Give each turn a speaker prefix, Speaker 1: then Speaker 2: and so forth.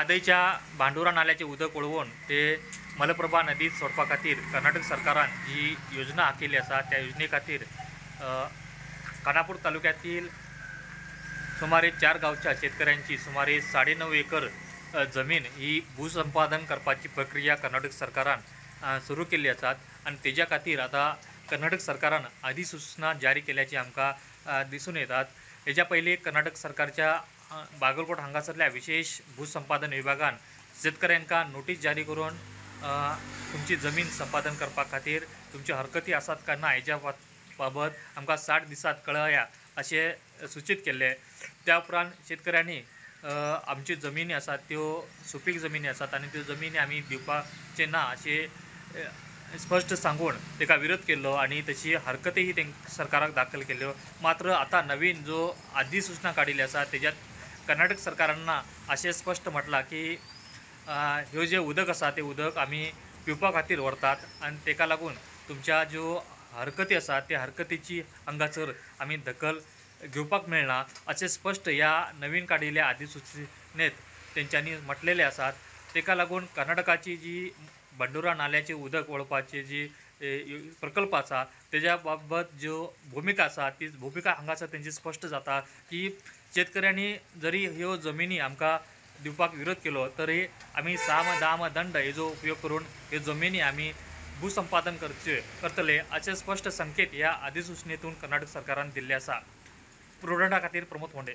Speaker 1: म्हादयच्या भांडुरा नाल्याचें उदक वळोवन ते मलप्रभा नदीत सोडपा खातीर कर्नाटक सरकारान जी योजना आखिल्ली आसा त्या योजने खातीर खानापूर तालुक्यातील सुमारे 4 गावच्या शेतकऱ्यांची सुमारे 9.5 एकर जमीन ही भूसंपादन करपाची प्रक्रिया कर्नाटक सरकारान सुरू केल्ली आसात आनी तेज्या खातीर आतां कर्नाटक सरकारान अधिसूचना जारी केल्याची आमकां दिसून येतात. हेज्या पयलीं कर्नाटक सरकारच्या बागलकोट हांगासरल्या विशेष भूसंपादन विभागान शेतकऱ्यांका नोटीस जारी करून तुमची जमीन संपादन करपा खातीर तुमच्यो हरकती आसात काय ना हेज्या बाबत आमकां 60 दिसांत कळया अशें सूचीत केल्लें. त्या उपरांत शेतकऱ्यांनी आमच्यो जमिनी आसात त्यो सुपीक जमिनी आसात आनी त्यो जमिनी आमी दिवपाचे ना अशें स्पश्ट सांगून ताका विरोध केल्लो आनी तशी हरकतीय सरकाराक दाखल केल्ल्यो. मात्र आतां नवीन जो अधिसूचना काडिल्ली आसा तेज्यात कर्नाटक सरकारान अशें स्पश्ट म्हटलां की ह्यो जें उदक आसा तें उदक आमी पिवपा खातीर व्हरतात आनी ताका लागून तुमच्या ज्यो हरकती आसा त्या हरकतीची हांगासर आमी दखल घेवपाक मेळना अशें स्पश्ट ह्या नवीन काडिल्ल्या अधिसूचनेत तेंच्यांनी म्हटलेलें आसात. ताका लागून कर्नाटकाची जी बंडुरा नाल्याचें उदक वळपाची जी प्रकल्प आसा तेज्या बाबत ज्यो भुमिका आसा ती भुमिका हांगासर तेंची स्पश्ट जाता की शेतकऱ्यांनी जरी ह्यो जमिनी आमकां दिवपाक विरोध केलो तरी आमी साम दाम दंड हेजो उपयोग करून ह्यो जमिनी आमी भूसंपादन करतले अशे स्पश्ट संकेत ह्या अधिसूचनेतून कर्नाटक सरकारान दिल्ले आसा. प्रुडंटा खातीर प्रमोद फोंडे.